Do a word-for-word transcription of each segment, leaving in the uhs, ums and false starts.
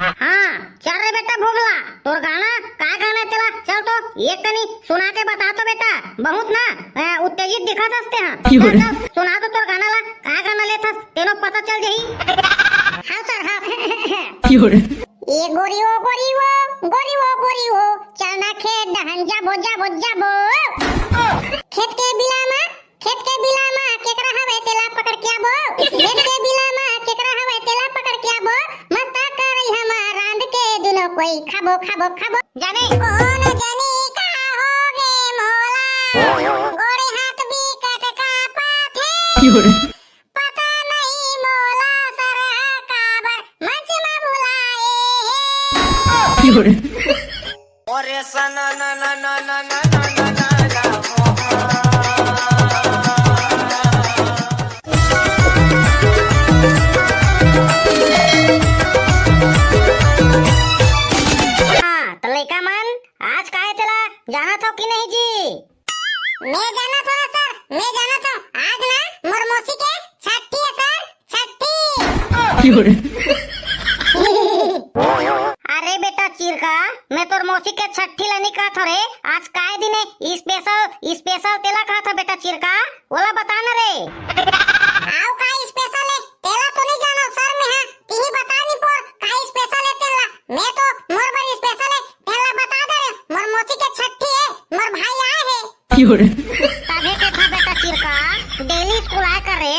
हाँ, चल रे बेटा भोभला, तोर गाना, का गाना हे तेला? चल तो, एक कनी सुना के बता तो बेटा, बहुत ना, अ, उत्तेजित दिखत हस तेहा। क्यों रे? चल, चल, सुना तो तोर गाना ला, का गाना लेथस, तेनो पता चल जाही। हाँ सर, हाँ। क्यों रे? ए गोरी ओ गोरी ओ, गोरी ओ गोरी ओ, चल ना खेत डहन जाबो, जाबो, जाबो। खेत के बिला मा, खेत के बिला मा, केकरा हवे तेला पकड़ के आबो। खेत के बिला मा, केकरा हवे तेला पकड़ के आबो। मस्ता करई हमा रांध के दुनो कोई खाबो, खाबो, खाबो। जाने कोन जनी का होगे मोला, गोड़े हाथ बिकट कांपथे। क्यों रे? पता नहीं मोला सरहा काबर मंच मा बुलाए हे। क्यों रे? अरे सना ना ना ना ना ना ना ना ना ना ना। हाँ, तो लइका मन, आज का हे तेला जानत हो कि नहीं जी? मैं जानत हो ना सर, मैं जानत हो। आज ना मोर मौसी के छट्ठी हे सर, छट्ठी। क्यों रे? अरे बेटा चिरका, मैं तोर मौसी के छट्ठी ला नहीं कहत हो रे। आज काय दिन हे, special, special तेला कहत हो बेटा चिरका, ओला बता ना रे। आउ का special हे, तेला तो नहीं जानो सर मैं, हाँ। तिही बता निपोर, का special हे तेला। मैं तो मोर बर special हे, तेला बता दे रे। मोर मौसी के छट्ठी हे, मोर भाई आए हे। क्यों रे? तभे कथा बेटा चिरका, daily school आए कर रे,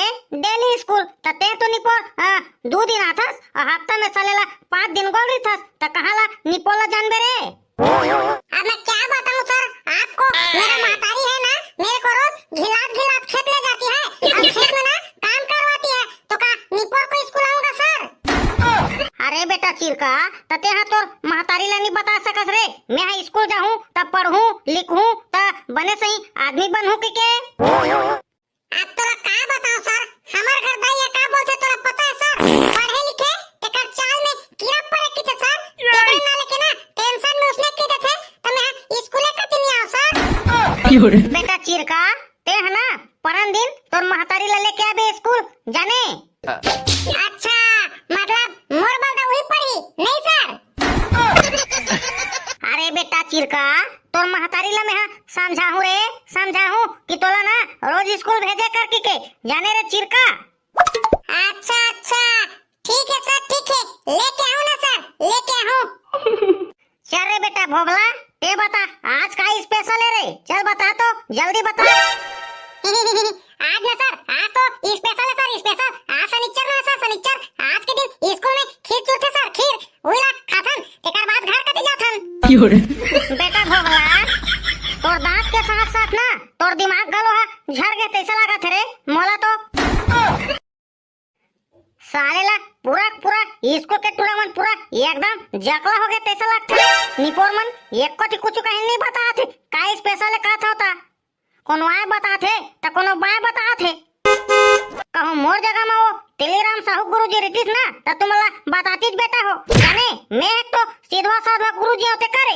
daily school। त ते तो निपोर, हाँ, दू दिन आथस, अउ हफ्ता में साले ला पाँच दिन गोल रहिथस, त कहाँ ला निपोर ला जानबे रे? अब मैं क्या बताऊं सर आपको, मेरा महतारी है ना, मेरे को रोज घिलात घिलात खेत ले जाती है और खेत में ना काम करवाती है, तो क्या निपोर को स्कूल आऊंगा सर? अरे बेटा चिरका, त तेहा तोर महतारी ला नहीं बता सकस रे, मैं हा स्कूल जाहूं, तब पढ़हूं, लिखहूं, त बने सही आदमी बनहूं के, के? अब तोला का बताऊं सर, हमर घर दाई ह का बोलथे तोला पता हे सर? पढ़े लिखे तेकर चाल में कीड़ा पड़े किथे सर, तेकर ना लेके ना tension में उसने कह देथे, त मैं स्कूले कति नहीं आऊं सर। क्यों रे? बेटा चिरका, ते ह ना परन दिन तोर महतारी ला लेके आबे स्कूल, जाने? अच्छा, मतलब मोर बल त उही पढ़ी, नहीं सर? अरे बेटा चिरका, तोर महतारी ला मैं हा समझाहूं रे, समझाहूं कि तोला ना रोज स्कूल भेजे कर कहिके, जाने रे चिरका। अच्छा, अच्छा, ठीक है सर, ठीक है, लेके आऊं ना सर, लेके आऊं। चल रे बेटा भोभला, ते बता, आज का special हे रे? चल बता तो, जल्दी बता। आज ना सर, आज तो special हे सर, special। आज शनिचर ना सर, शनिचर। आज के दिन स्कूल में खीर चुरथे सर, खीर। उही ला खाथन, तेकर बाद घर कति जाथन। क्यों रे? बेटा भोभला, तोर दांत के साथ साथ ना तोर दिमाग घलो हा झर गे तइसे लागत हे रे मोला तो। साले ला पूरा पूरा स्कूल के टूरा मन पूरा एकदम जकला हो गे तइसे लागथे। निपोर मन एको ठी कुछु कहीं नहीं बतात हे, का special हे का था होता। कोनो आय बतात हे, त कोनो बाय बतात हे। कहूं मोर जगह म वो तेलीराम साहू गुरुजी रहितिस ना, त तुमन ला बतातिस बेटा हो। जाने, मैं एक तो सीधवा साधवा गुरुजी होते करे।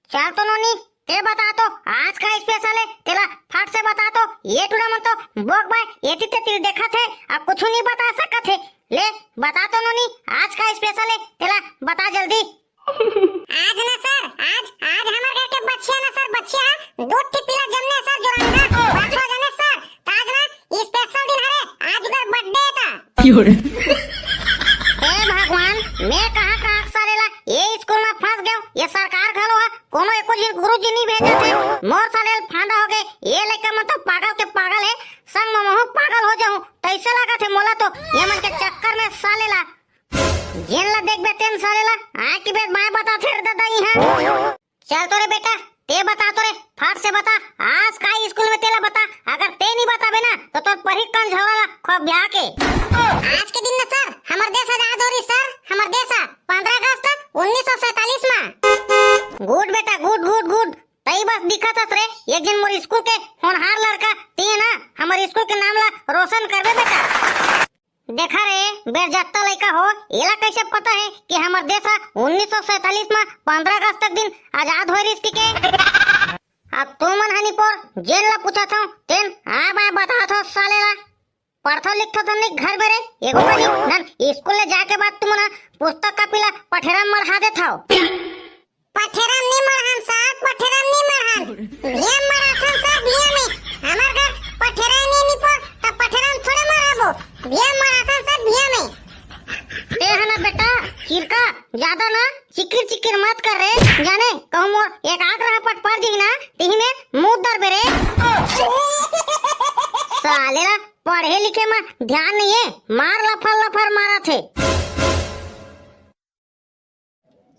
चल तो नोनी, ते बता तो, आज का special हे, तेला फट से बता तो, ये टूरा मन तो बोक बाय एती तेती देखत हे, अब कुछु नहीं बता सकत हे। ले, बता तो नोनी, आज का special हे, तेला बता जल्दी। आज ना सर, आज, आज हमर घर के बच्चिया ना सर, बच्चिया, दू ठी पिला जमने सर, जोरंधा, बात हो जाने सर, त आज ना special दिन हरे, आज उधर birthday था। क्यों रे? हे भगवान, मैं कहाँ कहाँ साले ला ये स्कूल में फंस गयो, ये सरकार घलो हा, कोनो एको झिन गुरुजी नहीं भेजत हे, मोर साले ल फांदा हो गे, ये लइका मन तो पागल के पागल हे, संग में महूं पागल हो जाहूं, तइसे लागत हे मोला तो, ये मन के चक्कर में साले ला जेन ला देखबे तेन साले ला आय के बेर बाय बताथे रे ददा इहाँ। चल तो रे बेटा, ते बता तो रे, फट से बता, आज का स्कूल में तेला बता, अगर ते नहीं बताबे ना तो तोर परी कंझौरा ला खोबला के। आज के दिन ना सर, हमर देश आजाद हो रही सर, हमर देश आ, पन्द्रह अगस्त उन्नीस सौ सैंतालीस में। Good बेटा, good, good, good। तई बस दिखत हस रे, एक दिन मोर स्कूल के होनहार लड़का, ते ना हमर स्कूल के नाम ला रोशन करबे बेटा। देखा रे, बेरजत्ता लइका हो, एला कइसे पता हे कि हमर देश ह उन्नीस सौ सैंतालीस म पन्द्रह अगस्त तक दिन आजाद होय रिहिस कहिके? अब तुमन ह निपोर जेन ला पूछत हव, तेन आय बाय बतात हव साले ला। पढ़थव लिखथव तो नहीं घर में रे, एगो कनी धन स्कूल ले जाके बाद तुमन ह पुस्तक पठेरा म मढ़ा देथव। पठेरा म नी मढ़न सर, पठेरा म नी मढ़न। भुइयां म मढ़ाथन सर, भुइयां म। हमर घर पठेरा नी निपोर, त पठेरा म थोड़े मढ़ाबो। भुइयां म मढ़ाथन सर, भुइयां म। ते ह ना बेटा, चिरका, ज्यादा ना चिकिर चिकिर मत कर रे, जाने, कहूं मोर एक आंख रहा पट पर जही ना, तिही में मुंह दरबे रे। साले ला पढ़े लिखे म ध्यान नइये, मार लफर लफर मारत हे।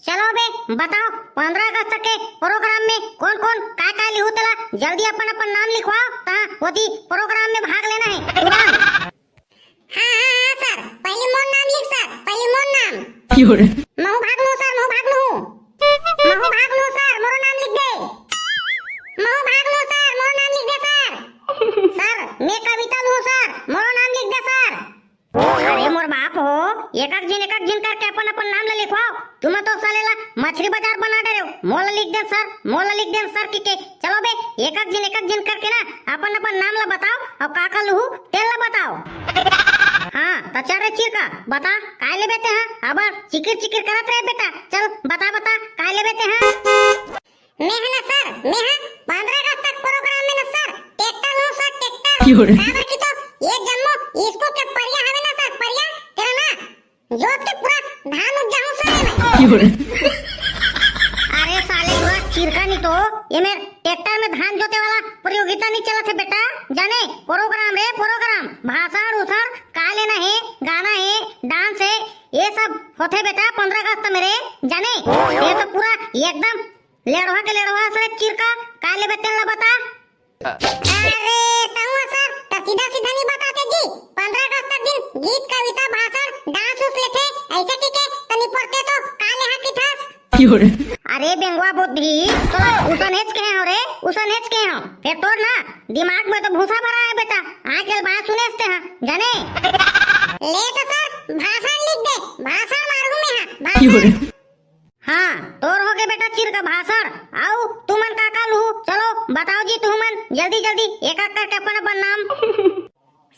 चलो बे, बताओ, पंद्रह अगस्त के प्रोग्राम में कौन कौन काय काय लिहू तेला, जल्दी अपन अपन नाम लिखवाओ, तहां ओती प्रोग्राम में भाग लेना हे, तुरंत। हाँ, हाँ, हाँ, सर। पहली मोर नाम लिख, सर। पहली मोर नाम। महू भाग लूं, सर, महू भाग लूं। महू भाग लूं, सर, मोरो नाम लिख दे। महू भाग लूं, सर, मोरो नाम लिख दे, सर। सर, मैं कविता लूं, सर, मोरो नाम लिख दे, सर। अरे मोर बाप हो, एक एक झिन, एक एक झिन करके अपन अपन नाम ला लिखवाओ। तुमन तो साले ला मछली बाजार बना डरेव। मोला लिख देन सर, मोला लिख देन सर कहिके। चलो बे, एक एक झिन, एक एक झिन करके ना अपन अपन नाम ला बताओ अउ का का लूहू तेन ला बताओ। हाँ, त चल रे चिरका, बता, काय लेबे तेहा? अबर चिकिर चिकिर करत रहे बेटा। चल, बता, बता, काय लेबे तेहा? मैं ह ना सर, मैं ह पंद्रह अगस्त तक प्रोग्राम में ना सर, ट्रैक्टर लूं सर, ट्रैक्टर। काबर कि तो ये जम्मो स्कूल के परिया हवे ना सर, परिया, तेला ना जोत के पूरा धान उपजाहूं सर मैं। अरे साले बुरा चिरका नी तो, ये मेर ट्रैक्टर में धान जोते वाला प्रतियोगिता नी चलत हे बेटा, जाने, प्रोग्राम रे, प्रोग्राम, भाषण उषण, का लेना हे, गाना हे, डांस हे, ये सब होथे बेटा पंद्रह अगस्त में रे, जाने, ये तो पूरा एकदम लेड़वा के लेड़वा सरे चिरका, का लेबे तेन ला बता। अरे तहुआ सर, त सीधा सीधा नी बताते जी। पंद्रह अगस्त तक दिन गीत, कविता, भाषण, डांस उस लेथे, ऐसे कहिके तनी पढ़ते तो का लेहा किथस। अरे बेंगवा बुद्धि, तो उसन हेच के हो रे, उसन हेच के हो। फेर तोर ना दिमाग में तो भूसा भरा हे बेटा। आय के बात सुने हस तेहा, जाने। ले तो सर, भाषण लिख दे, भाषण मारहूं मैं हा, भाषण। हाँ, तोर होगे बेटा चिरका भाषण। अउ तुमन का का लूहू? चलो बताओ जी तुमन जल्दी जल्दी एक एक करके अपन अपन नाम।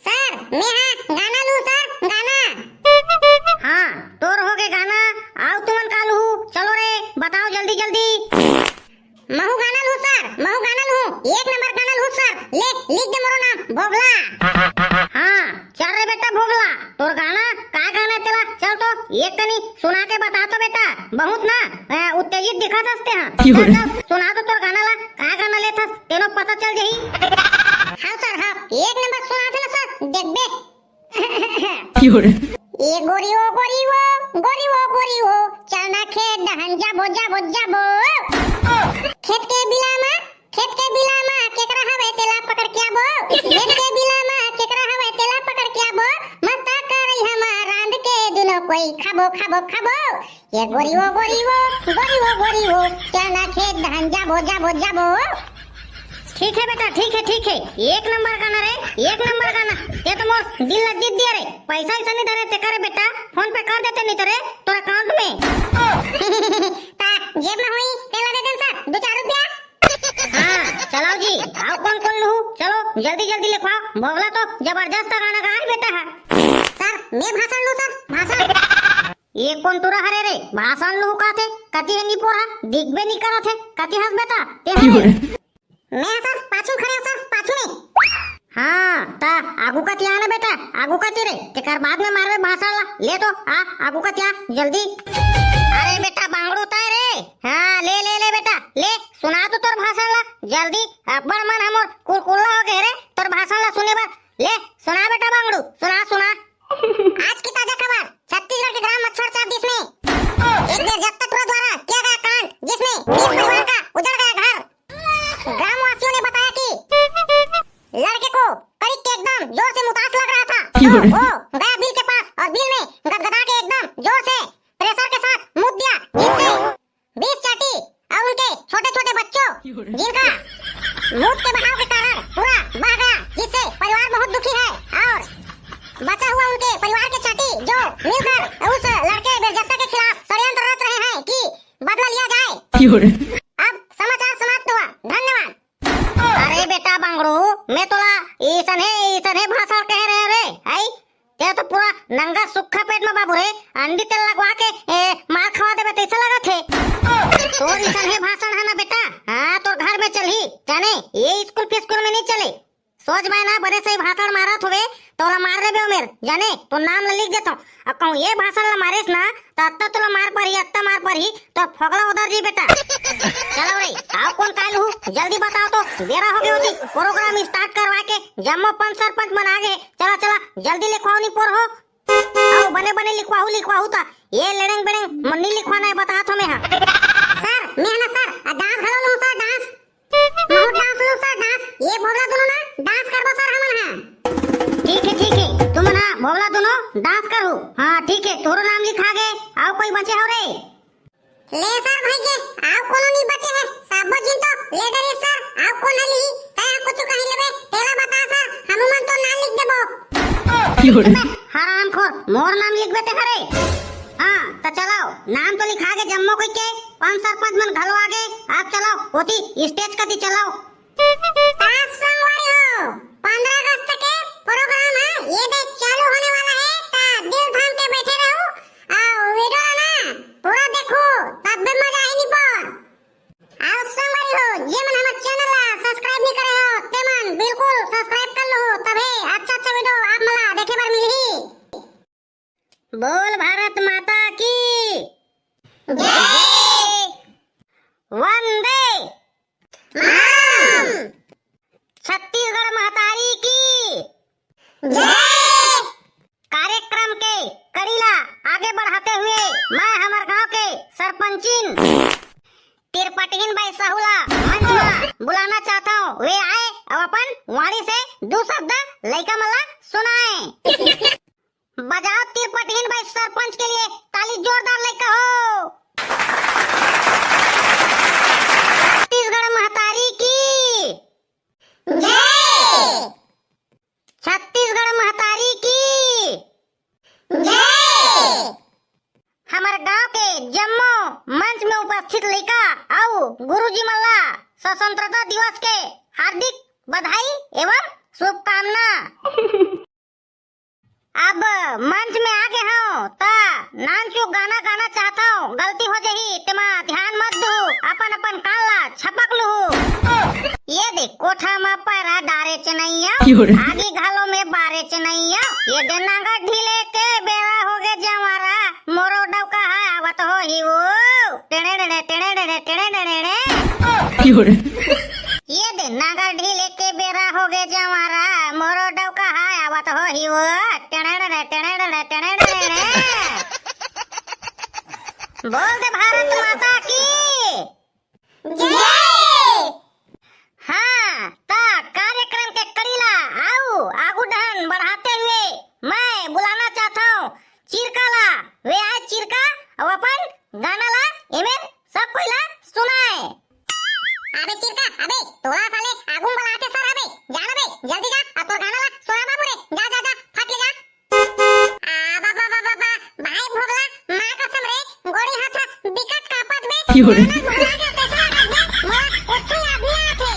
सर, मैं हा गाना लूं सर, गाना। हाँ, तोर होगे गाना। अउ तुमन का लूहू? चलो रे, बताओ जल्दी जल्दी। महू गाना लूं सर, महू गाना लूं, एक नंबर गाना लूं सर। ले, लिख दे मोरो नाम, भोभला। हाँ, चल रे बेटा भोभला, तोर गाना, का गाना हे तेला? चल तो, एक कनी सुना के बता तो बेटा, बहुत ना, अ, उत्तेजित दिखत हस तेहा। चल, चल, सुना तो तोर गाना ला, का गाना लेथस, तेनो पता चल जही। हाँ सर, हाँ, एक नंबर सुनाथे ना सर, देखबे। ए गोरी ओ गोरी ओ, गोरी ओ गोरी ओ, चलना खेत डहन जाबो, जाबो, जाबो। खेत के बिला मा, खेत के बिला मा, केकरा हवे तेला पकड़ के आबो। खेत के बिला मा, केकरा हवे तेला पकड़ के आबो। मस्त करई हमा रांध के दुनो कोई खाबो, खाबो, खाबो। ए गोरी ओ गोरी ओ, गोरी ओ गोरी ओ, चलना खेत डहन जाबो, जाबो, जाबो। ठीक हे बेटा, ठीक हे, ठीक हे। एक नंबर गाना रे, एक नंबर गाना। ये तो मोर दिल ला जीत दिया रे। पैसा ऐसा नहीं धरे ते करे बेटा, PhonePe कर देते नहीं तो रे तोर account में। ता जेब में होई, तेला दे देन सर, दू चार रुपया। हाँ, चलाओ जी, अउ कौन कौन लूहू? चलो, जल्दी जल्दी लिखवाओ। भोभला तो जबरदस्त गाना गाए बेटा हे। सर, मैं भाषण लूं सर, भाषण। ये कोन टूरा हरे रे? भाषण लूहू काथे, कति हे निपोर हा, दिखबे नी करत हे, कति हस बेटा, ते हरे। मैं सर, पाछू खड़े हंव सर, पाछू में। हाँ, त आगू कति आ ना बेटा, आगू कति रे, तेकर बाद में मारबे भाषण ला। ले तो, आ, आगू कति आ, जल्दी। अरे बेटा, बांगड़ू तैं रे। हाँ, ले, ले, ले बेटा, ले, सुना तो तोर भाषण ला, जल्दी। अब्बड़ मन हमर कुलकुल्ला हो गे रे, तोर भाषण ला सुने बर। ले, सुना बेटा बांगड़ू, सुना, सुना। आज की ताजा खबर, छत्तीसगढ़ के ग्राम मच्छर चार दिस में एक बेर जत्ता टूरा द्वारा किया गया कांड, जिसमें बीस परिवार का उजड़ गया घर। ग्रामवासियों ने बताया कि लड़के को कड़ीक के एकदम जोर से मुतास लग रहा था, तो वो गया बिल के पास और बिल में गदगदा के एकदम जोर से प्रेशर के साथ मूत दिया, जिससे बीस चाटी और उनके छोटे-छोटे बच्चों, जिनका मूत के बहाव के कारण पूरा बह गया, जिससे परिवार बहुत दुखी है। और बचा हुआ उनके परिवार के चाटी जो मिलकर उस लड़के बेरजत्ता के खिलाफ षड्यंत्र रच रहे हैं कि बदला लिया जाए। अब समाचार समाप्त हुआ। धन्यवाद। अरे बेटा बांगड़ू, मैं तोला इसने, इसने भाषण कहे रहे रे, आई? ते तो पूरा नंगा सुक्खा पेट में बाबू रे, अंडी तेल लगवा के, ए, मार खवा जाने, तोर नाम ला लिख देथंव। अउ कहूं ये भाषण ला मारेस ना, त अत्ता तोला मार परही, अत्ता मार परही, तोर फोगला उधर जी बेटा। चलो रे, आओ कौन काय लूहू, जल्दी बताओ तो, बेरा होगे होही, program start करवाय के, जम्मो पंच सरपंच मन आगे, चला चला, जल्दी लिखवाओ नी पोर हो। आओ बने बने लिखवाहू, लिखवाहू ता, ये लेड़ेंग बेड़ेंग मन नी लिखवाना हे, बताथंव मैं हा। सर, मैं हा ना सर, dance घलो लूहूं सर, dance। महूं dance लूहूं सर, dance। ये भोला दुनों ना dance करबो सर हमन हा। ठीक हे, ठीक हे, तुमन हा भोला दुनों dance करहू। हां ठीक हे, तोरो नाम लिखा गे, अउ कोई बचे हव रे? ले सर भइगे, अउ कोनो नी बचे हे, सबो झिन तो ले डरे सर, अउ कोन ह लिही, तैं कुछु कहि लेबे, तेला बता सर, हमू मन तो नाम लिख देबो। हरामखोर, मोर नाम लिखबे ते हरे? हां, त चलाओ, नाम तो लिखा गे जम्मो कोई के, पंच सरपंच मन घलो आगे, अब चलाओ, ओती stage कती चलाओ। त संगवारी हो, पंद्रह अगस्त के program हे, ये दे चालू होने वाला हे, त दिल थाम के बैठे रहू, अउ video ला ना पूरा देखू, तब भी मजा आही नी पर। अउ संगवारी हो, जे मन हमर channel ला subscribe नी करे हो, ते मन बिल्कुल subscribe कर लूहू, तभे अच्छा अच्छा video आप मन ला देखे बर मिलही। बोल भारत माता की जय। वंदे मातरम। छत्तीसगढ़ महतारी की जय। कार्यक्रम के कड़ी ला आगे बढ़ाते हुए मैं हमर गांव के सरपंचिन तिरपटहीन बाई साहू ला मंच मा बुलाना चाहथंव, वे आए अउ अपन वाणी से दू शब्द लइका मन ला सुनाए। बजाओ तिरपटहीन बाई सरपंच के लिए ताली जोरदार लइका हो। छत्तीसगढ़ महतारी की जय। छत्तीसगढ़ महतारी की जय। हमर गांव के जम्मो मंच में उपस्थित लइका अउ गुरुजी मन ला स्वतंत्रता दिवस के हार्दिक बधाई एवं शुभकामना। अब मंच में आगे हंव, त नानचुक गाना गाना चाहथंव, गलती हो जही, तेमा ध्यान मत दू, अपन अपन कान ला छपक लूहू। ये दे कोठा म पैरा डारे चनैया, क्यों रे? आगी घलो में बारे चनैया, ये दे नांगर ढीले के बेरा होगे जंवारा, मोरो डौका ह आवत होही वो। टेड़े टेड़े टेड़े टेड़े टेड़े टेड़े। क्यों रे? ये दे नांगर ढीले के बेरा होगे जंवारा, मोरो डौका ह आवत होही वो। टेड़े टेड़े टेड़े टेड़े टेड़े टेड़े। बोल दे भारत माता की जय। हां, त कार्यक्रम के कड़ी ला अउ आगू डहन बढ़ाते हुए मैं बुलाना चाहथंव चिरका ला। वे आए चिरका अउ अपन गाना ला एमेर सब कोई ला सुनाए। अबे चिरका, अबे तोला साले आगू में बुलाथे सर, अबे जा ना बे, जल्दी जा, अउ तोर गाना ला सुना बाबू रे, जा जा जा, फट ले जा। आ, बा, बा, बा, बा, बा, भाई भोगला, माँ कसम रे, गोड़ी हाथ बिकट कांपत बे। क्यों रे? गाना भुला के कैसे आ गए? मोला कुछ याद नहीं आते।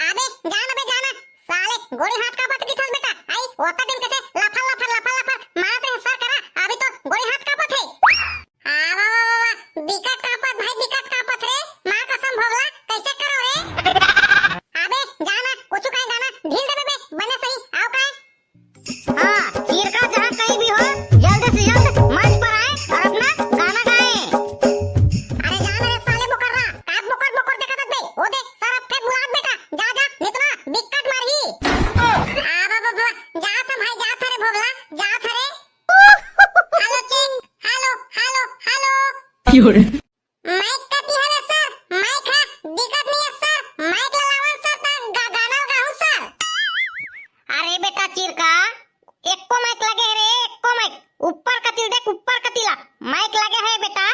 अबे, जाना बे, जाना। साले, गोड़ी हाथ कांपत दिखल बेटा। आई, ओता दिन कैसे लफर, लफर, लफर, लफर मारत रहे सर करा, अभी तो गोड़ी हाथ कांपत है। आ, वा, वा, वा, वा, बिकट कांपत भाई, बिकट कांपत रे। माँ कसम भोगला, कैसे करो रे? अबे, जाना, कुछ काहे गाना ढील देबे बे, बने सही, आओ काहे? हाँ, चीरका जहाँ कहीं भी हो, जल्द से जल्द मंच पर आए और अपना गाना गाएं। अरे जा ना रे साले बोकर्रा, का बोकर बोकर देखत बे? ओ दे, सर अब फेर बुलात बेटा, जा जा, नितना बिकट मारही। आ बा बा बा, जात हन भाई, जात हन रे भोगला, जात हन रे। Hello check, hello, hello, hello. क्यों रे? माइक कति हवे सर? माइक ह दिखत नइ हे सर, माइक ला लावन सर, त गा-, गाना गाहूं सर। अरे बेटा चिरका, एको माइक लगे हे रे, एको माइक। ऊपर कति ल देख, ऊपर कति ला माइक लगे हे बेटा।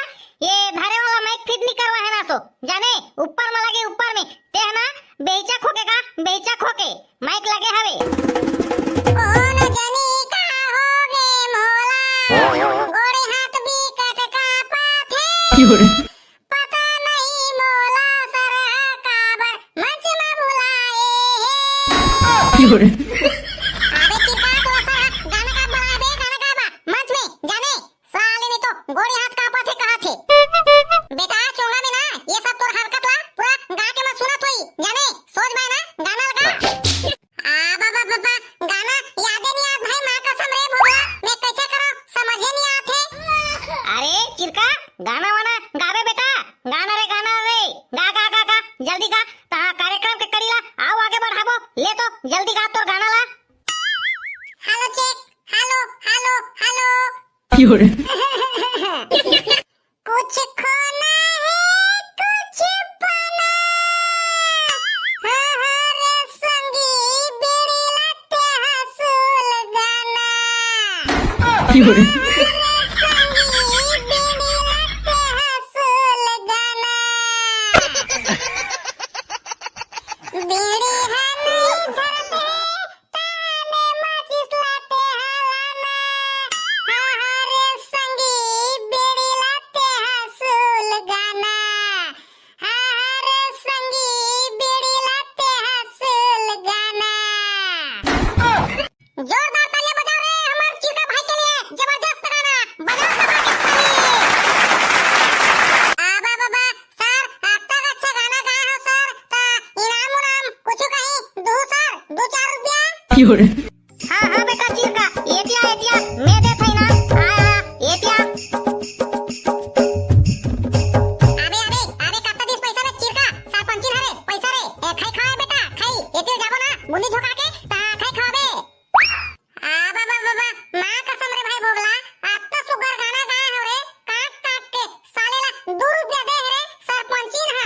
ये धरे वाला माइक फिट नइ करवा हे ना सो, जाने ऊपर में लगे, ऊपर में। ते ह ना बेहिचक होके गा, बेहिचक होके। माइक लगे हवे। कोनो जनी का होगे मोला, गोड़े हाथ बिकट कांपत हे। क्यों रे? पता नहीं मोला सर ह काबर मंच म बुलाए हे। क्यों रे? अबे चिरका तो सर ह गाना का बुलाए बे, गाना गाबा मंच में, जाने? साले नइ तो गोड़े हाथ कांपत हे कहत हे। बेटा चोंगा में ना ये सब तोर हरकत ला पूरा गा के मैं सुनत होई, जाने? सोच बाय ना गाना लगा। आ बा बा बा बा, गाना यादे नइ आत भाई, माँ अरे चिरका, गाना वाना गाबे बेटा, गाना रे गाना रे, गा गा गा गा, जल्दी गा। तहाँ कार्यक्रम के कड़ी ला आउ आगे बढ़ाबो, ले तो जल्दी गा तोर गाना ला। Hello check, hello hello hello. कुछ खोना है, कुछ पाना। हाँ, हाँ रे संगी, बीड़ी लाते हंसूल गाना। हाँ, हाँ रे संगी, बीड़ी लाते हंसूल गाना। बीड़ी हम नहीं धरते, ताने माचिस लाते हलाना। हाँ, हाँ रे संगी, बीड़ी लाते हंसूल गाना। हाँ, हाँ रे संगी, बीड़ी लाते हंसूल गाना। जोरदार तालियां बजाओ रे हमार चिरका भाई के लिए, जबरदस्त गाना, बजाओ दबा के ताली। आबा बाबा, सर, आज तक अच्छा गाना गाए हो सर, त इनाम उनाम कुछ कहीं दू सर, दू चार रुपया। हाँ, हाँ बेटा चिरका, एतिया, एतिया, मैं देत हई ना, आ, आ, एतिया। अबे, अबे, अबे, कत्ता दिस पैसा रे चिरका, सरपंचिन हरे, पैसा रे, ए, खाई खावे बेटा, खाई, एतिया जाबो ना, बुंदी झोंका के, ता खाई खावे। आ बाबा बाबा, माँ कसम रे भाई भोगला, अत्ता सुग्घर गाना गाए हव रे, काट काट के साले ला दू रुपया दे हे रे सरपंचिन हा।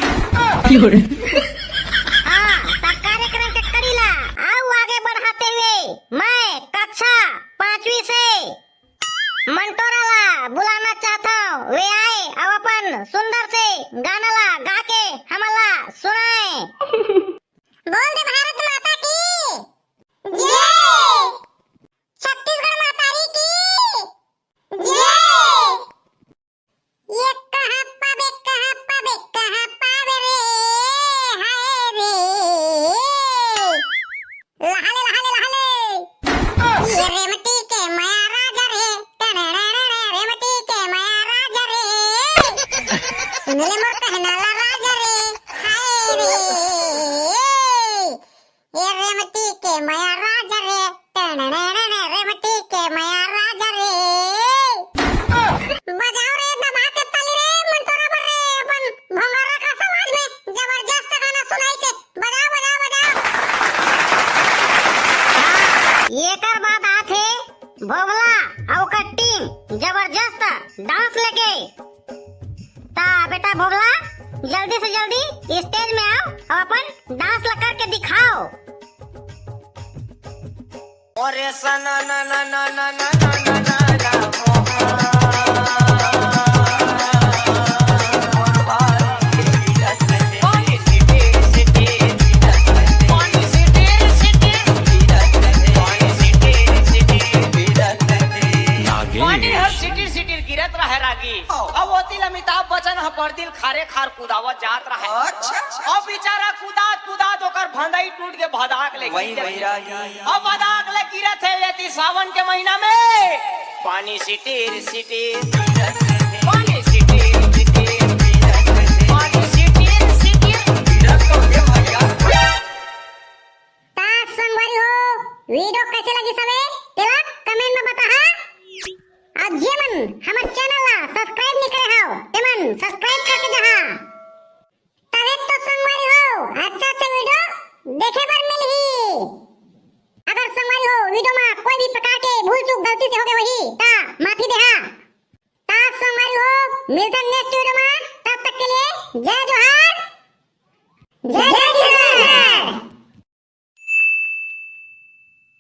हाँ, त कार्यक्रम के कड़ी ला आउ आगे बढ़ाते हुए मैं कक्षा पाँचवीं से मंटोरा ला बुलाना चाहत हव, वे आए अउ अपन सुंदर से गाना ला गा के हमला सुनाए। बोल दे भारत माता की जय। छत्तीसगढ़ महतारी की जय। ये कहाँ पाबे, कहाँ पाबे, कहाँ पाबे रे, हाय रे। लहाले, लहाले, लहाले। ये रेमटी के मया राजा रे, टनड़ड़ड़ रेमटी के मया राजा रे। सुन ले मोर कहना ला राजा रे, हाय रे। ए रेमटी के मया राजा रे, टनड़ड़ड़ रेमटी के मया राजा रे। बजाओ रे दबा के ताली रे, मंटोरा बर रे, अपन भोंगरा का समाज में जबरदस्त गाना सुनाई से। बजाओ, बजाओ, बजाओ। एकर बाद आथे भोभला अउ ओकर टीम जबरदस्त डांस लेके। ता बेटा भोभला, जल्दी से जल्दी स्टेज में आओ अउ अपन डांस ला करके दिखाओ। अरे सना ना ना ना ना ना ना ना ना ना। नागिन। पानी हर सिटिर सिटिर गिरत रहे रागी। अब ओती ल अमिताभ बच्चन ह बरदी ल खारे खार कुदावत जात रहे। अच्छा, अच्छा। अब बेचारा कुदात कुदात ओकर भंदई टूट के भदाक ले वही, गिर वही जाही। रागी। अब भदाक ले गिरत हे एती सावन के महीना में। पानी सिटिर सिटिर गिरत हे। पानी सिटिर सिटिर गिरत हे। पानी सिटिर सिटिर गिरत हे भैया। ता संगवारी हो, वीडियो कैसे लगी सबे, तेला कमेंट में बताहा। अउ जे मन हमर चैनल ला सब्सक्राइब नइ करे हव, ते मन सब्सक्राइब करके जाहा। तभे तो संगवारी हो, अच्छा अच्छा वीडियो देखे बर मिलही। अगर संगवारी हो, वीडियो में कोई भी प्रकार के भूल चूक गलती से होगे होही, ता माफी देहा। ता संगवारी हो, मिलथन नेक्स्ट वीडियो में, तब तक के लिए जय जोहार।